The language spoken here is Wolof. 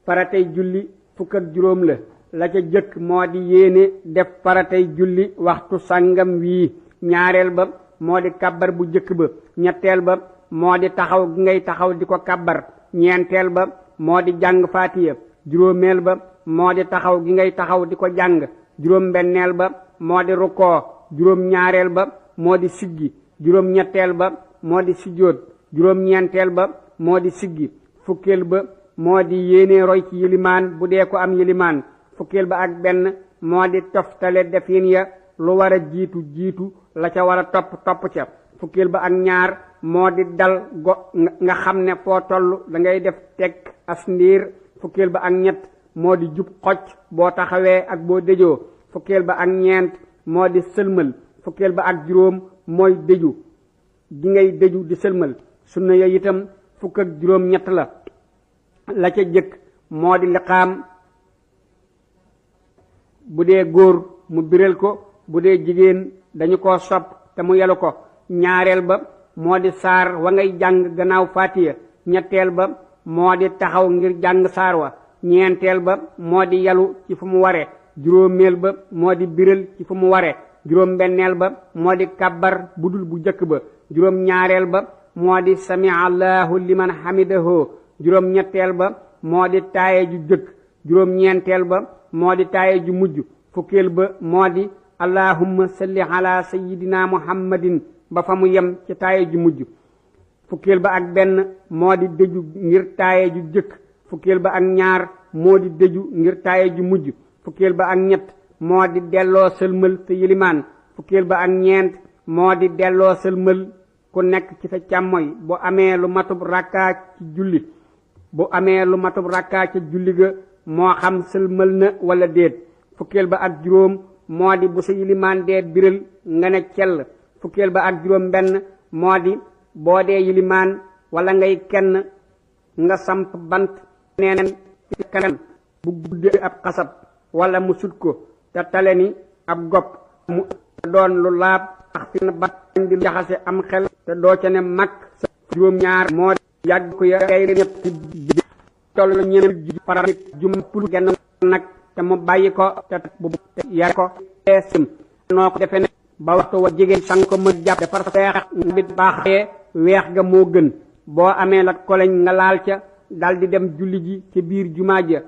faratay julli fukk ak juróom la ca jëkk moo di yéene def faratay julli waxtu sàngam wii. ñaareel ba moo di kabbar bu jëkk ba. ñetteel ba moo di taxaw gi ngay taxaw di ko kabbar. ñeenteel ba moo di jàng faatiya. juróomeel ba moo di taxaw gi ngay taxaw di ko jàng. juróom benneel ba moo di rukkoo. juróom ñaareel ba moo di siggi. juróom ñetteel ba moo di sujjóot. juróom ñeenteel ba moo di siggi. fukkeel ba moo di yéene roy ci yilimaan bu dee ko am yilimaan. fukkeel ba ak benn moo di toftale defin ya lu war a jiitu la ca war a topp ca. fukkeel ba ak ñaar moo di dal nga xam ne foo toll da ngay def teg as ndiir. fukkeel ba ak ñett moo di jub xocc boo taxawee ak boo déjoo. fukkeel ba ak ñeent moo di sëlmal. fukkeel ba ak juróom mooy déju gi ngay déju di sëlmal. sunna ya itam fukk ak juróom ñett la ca jëkk moo di liqaam bu dee góor mu biral ko bu dee jigéen dañu ko sopp te mu yelu ko. ñaareel ba moo di saar wa ngay jàng gannaaw faatiya. ñetteel ba moo di taxaw ngir jàng saar wa. ñeenteel ba moo di yalu ci fu mu ware. juróomeel ba moo di biral ci fu mu ware. juróom benneel ba moo di kabbar budul bu jëkk ba. juróom ñaareel ba moo di sami allahu liman hamidahu. juróom ñetteel ba moo di taaye ju jëkk. juróom ñeenteel ba moo di taaye ju mujj. fukkeel ba moo di allahumma salli ala sayyidina muhammadin ba fa mu yem ci taaye ju mujj. fukkeel ba ak benn moo di dëju ngir taaye ju jëkk. fukkeel ba ak ñaar moo di dëju ngir taaye ju mujj. fukkeel ba ak ñett moo di delloo sëlmal te yilimaan. fukkeel ba ak ñeent moo di delloo sëlmal ku nekk ci sa càmmoy bu amee lu matub rakkaa ci julli. bu amee lu matub rakkaa ca julli ga moo xam sëlmal na wala déet. fukkeel ba ak juróom moo di bu sa yilimaan dee biral nga ne cell. fukkeel ba ak juróom benn moo di boo dee yilimaan wala ngay kenn nga samp bant neen ci kanam bu guddee ab xasab wala mu sut ko te tale ni ab gopp mu doon lu laab tax fi na bat di jaxase am xel te doo ca ne mag sa juróom ñaar moo di yàgg ko yay ñetti tollu ñeent paramit jum pul genn nag te mu bàyyi ko te bu yar ko teesam noo ko defe ne ba waxtu wa jigéen sang ko mën jàpp defar seex bit baaxee weex ga moo gën. boo amee la koleñ nga laal ca dal di dem julli ji ci biir jumaa ja